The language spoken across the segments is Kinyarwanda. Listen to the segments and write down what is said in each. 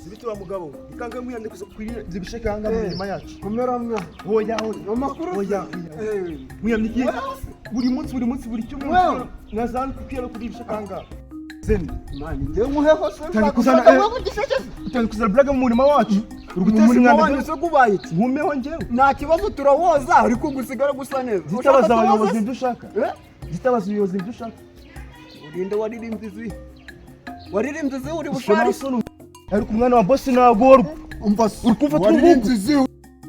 Zibiti wa mugabo ikange mwiyamye kuza kwirira ibyo bisheke hanga mu mirima yacu. Komera mwa. Oya, oya. Amakuru? Oya. Eh. Mwiyamye iki? Buri munsi, buri munsi, buri cyumweru Wewe. mwazana kukwira no kurya ibisheke hanga zeni. Mani, njyewe nkuheho se? Tangi kuzana, utangiye kuzana blague mu murima wacu, uri guteza Umurimo umwanda. wanyu se gubaye iki? Nkumeho njyewe. Nta kibazo, turawoza, ariko ngo usigare gusa neza. Zitabaza Ushaka abayobozi tuwoze? ibyo ushaka. Eh? Zitabaza ubuyobozi ibyo ushaka. Urinde waririmbye izi? Waririmbye izi uri bushari? Soni, ariko umwana wa bosi nagorwa. Umva se. Uri kumva? Waririmbye izi?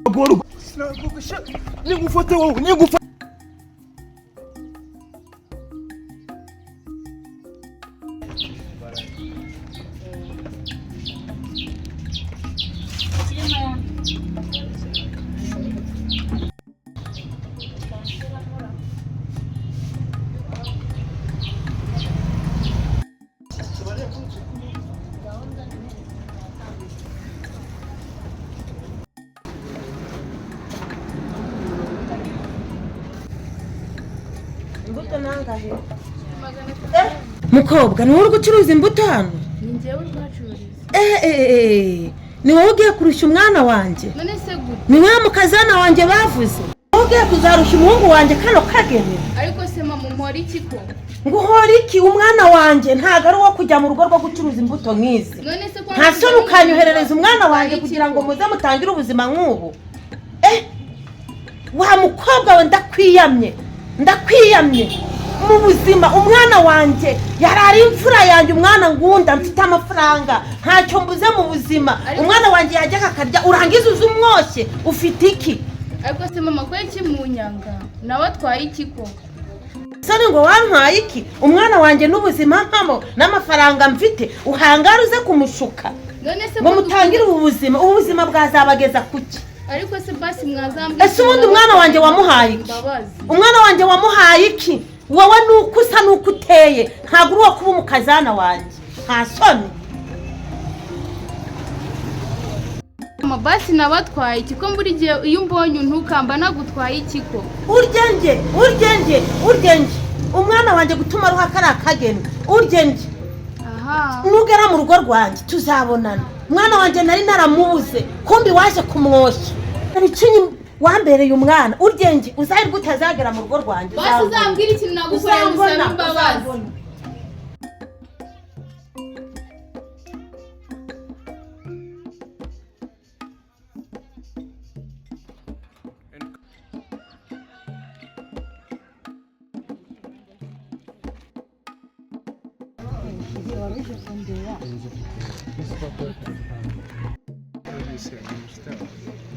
Nagorwa, nigufate wowe, nigufate. Imbuto nangahe? Mukobwa, ni wowe uri gucuruza imbuto hano? Ni njyewe uri kuhacururiza. Eh, eh, eh, ni wowe ugiye kurushya umwana wanjye? None se gute? Ni wowe mukazana wanjye bavuze? Wowe ugiye kuzarushya umuhungu wanjye kano kageni? Ariko se mama, umpora iki ko? Ngo uhore iki? Umwana wanjye ntabwo ari uwo kujya mu rugo rwo gucuruza imbuto nk'izi. None se ko Nta soni ukanyoherereza umwana wanjye kugira ngo muze mutangire ubuzima nk'ubu? Eh, wa mukobwa we, ndakwiyamye, ndakwiyamye mu buzima. Umwana wanjye yari ari imfura yanjye, umwana ngunda, mfite amafaranga, ntacyo mbuze mu buzima. Umwana wanjye yajyaga akarya, urangiza uze umwoshye? Ufite iki? Ariko se mama, ko iki mu nyanga nawe atwaye iki ko? Soni, ngo wantwaye iki? Umwana wanjye n'ubuzima mpamo n'amafaranga mfite, uhangara uze kumushuka None se ngo ko mutangire ubu buzima? Ubu buzima bwazabageza kuki? Ariko se basi mwazambwira. Ese ubundi umwana wanjye wamuhaye iki? Imbabazi. Umwana wanjye wamuhaye iki? Wowe nuko usa nuko uteye, ntabwo uri uwo kuba umukazana wanjye. Nta soni? Mama, basi nawe atwaye iki ko buri gihe iyo umbonye untukamba? Nagutwaye iki ko? Urye nge, urye nge, urye nge! Umwana wanjye gutuma aruha kariya kageni, urye nge! Aha. Nugera mu rugo rwanjye tuzabonana. Umwana wanjye nari naramubuze, kumbi waje kumwoshya ibicinyi wambereye umwana. Urye nge, uzahirwe utazagera mu rugo rwanjye. Basi Uzabona. uzambwira ikintu nagukoreye Uzambona, ngusabe imbabazi. uzambona.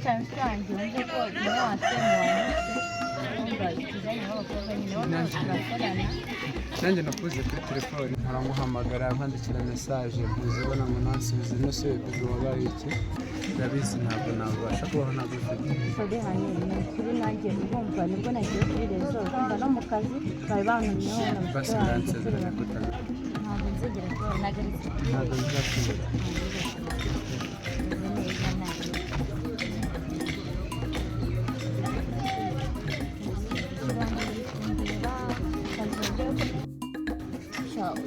Cyane wanjye, wumve ko niwe wasemuye, wumva ikizanye w'abakobwa nyine wowe turakorana. Nanjye nakuze kuri telefone, nkamuhamagara, nkwandikira message ntuzibona, ngo nansubize. No se bébé, wabaye iki? Ndabizi, ntabwo nabasha kubaho ntagufite. Sorry honey, ni ukuri nanjye urumva nibwo nagiye kuri réseau, urumva no mu kazi bari bantumyeho na Basi mushiki wanjye. ndansezeranya kutanga Ntabwo nzigera kubona nagarutse. Ntabwo bizakunda. Meze neza nawe. Kundeba kazi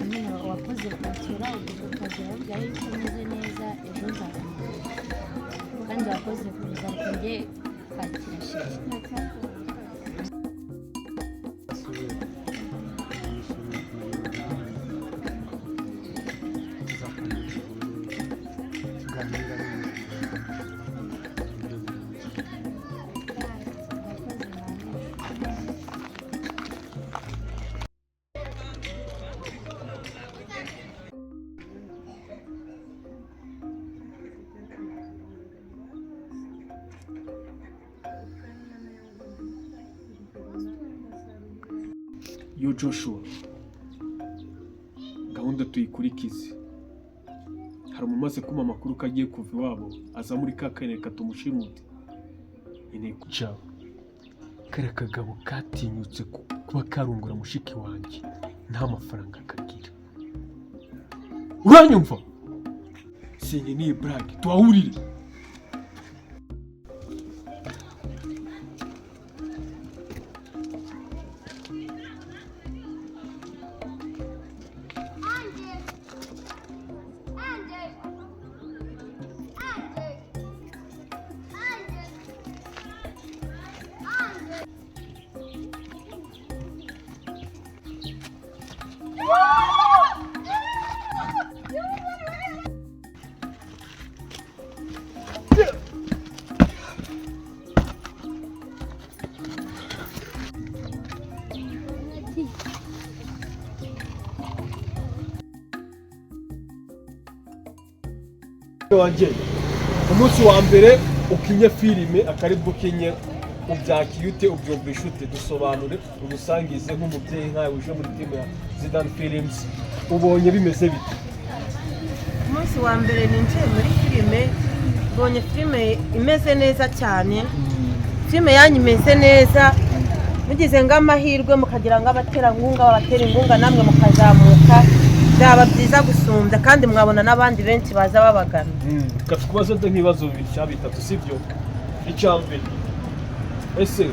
nyine wakoze kwakira ukazira yuko umeze neza, ejo nzakumenya kandi wakoze kuza njye kwakira chéri. Nishimiye kumenyana nawe, tuzakomeza duhure tuganira neza ibyo bintu. Wakoze mama. Yo Joshua, gahunda tuyikurikize. Hari umumaze kuma amakuru ko agiye kuva iwabo aza muri ka karere katumushimuti. Nkeneye kuca kariya kagabo katinyutse kuba karungura mushiki wanjye nta mafaranga kagira. Uranyumva? Sinkeneye burake, tuhahurire. Wanjye, umunsi wa mbere ukinye filime, akaribwo ukinye, ubyakiye ute? Ubyumvisha ute? Dusobanure, udusangize nk'umubyeyi nkawe uje muri timu ya Zidane Films, ubonye bimeze bite? Umunsi wa mbere ninjiye muri filime, mbonye filime imeze neza cyane. Filime yanyu imeze neza. Mugize ng'amahirwe mukagira ng'abaterankunga babatera inkunga, namwe mukazamuka, byaba byiza gusumbya, kandi mwabona n'abandi benshi baza babagana. Reka tukubaze nk'ibibazo bibiri cyangwa bitatu, sibyo? Icya mbere, ese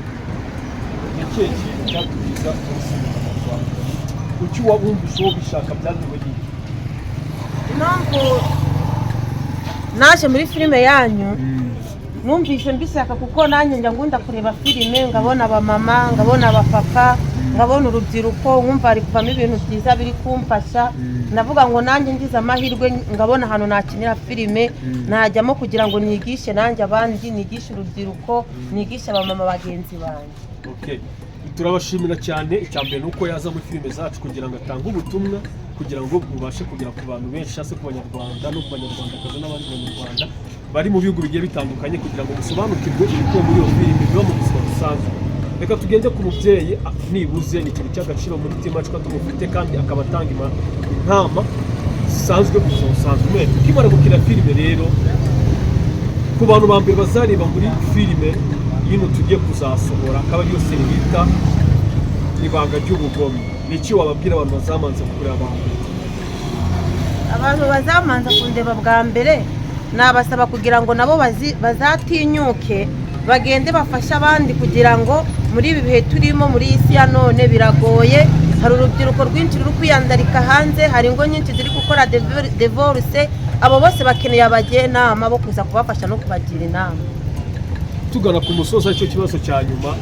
ni ikihe kintu cyatugiza muri sinema mu Rwanda? Kuki wumvise uwo bishaka? Byatewe n'iki? Impamvu naje muri filime yanyu, numvise mbishaka kuko nanjye njya ngunda kureba filime, ngabona abamama, ngabona abapapa, ngabona urubyiruko, nkumva hari kuvamo ibintu byiza biri kumfasha. Ndavuga ngo nanjye ngize amahirwe ngabona ahantu nakinira filime, najyamo kugira ngo nigishe nanjye abandi, nigishe urubyiruko, nigishe abamama bagenzi banjye. Okay. Turabashimira cyane. Icya mbere ni uko yaza muri filime zacu kugira ngo atange ubutumwa, kugira ngo bubashe kugera ku bantu benshi, cyangwa se ku Banyarwanda no ku Banyarwandakazi n'abandi Banyarwanda bari mu bihugu bigiye bitandukanye, kugira ngo musobanukirwe ibikubiye muri iyo filime biba mu buzima busanzwe. Reka tugende ku mubyeyi. Nibuze ni ikintu cy'agaciro muri timu yacu ko tumufite, kandi akaba atanga inama zisanzwe mu buzima busanzwe. Mwe ukimara gukina filime rero, ku bantu ba mbere bazareba muri filime yino tugiye kuzasohora, akaba ariyo seri bita Ibanga ry'Ubugome, ni iki wababwira abantu bazamanza kureba abantu? Abantu bazamanza kundeba bwa mbere, nabasaba kugira ngo nabo bazatinyuke bagende bafashe abandi, kugira ngo muri ibi bihe turimo, muri iyi si ya none biragoye. Hari urubyiruko rwinshi ruri kwiyandarika hanze, hari ingo nyinshi ziri gukora divorce. Abo bose bakeneye abajyanama bo kuza kubafasha no kubagira inama. Tugana ku musozi, aricyo kibazo cya nyuma,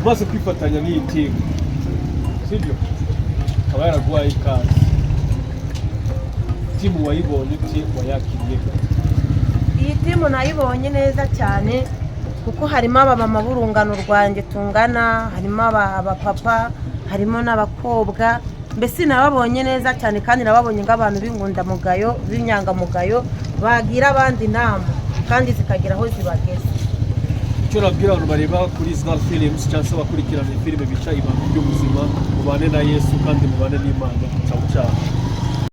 maze kwifatanya n'iyi timu, sibyo, akaba yaraguhaye ikaze, timu wayibonye ute? Wayakiriye gute? Iyi timu nayibonye neza cyane, kuko harimo abamama b'urungano rwanjye tungana, harimo abapapa, harimo n'abakobwa. Mbese nababonye neza cyane, kandi nababonye nk'abantu b'inkundamugayo, b'inyangamugayo, bagira abandi inama kandi zikagera aho zibageze. Icyo nabwira abantu bareba kuri Zidane Films cyangwa se abakurikirana filime bica Ibanga ry'Ubuzima, mubane na Yesu kandi mubane n'Imana. Ciao ciao.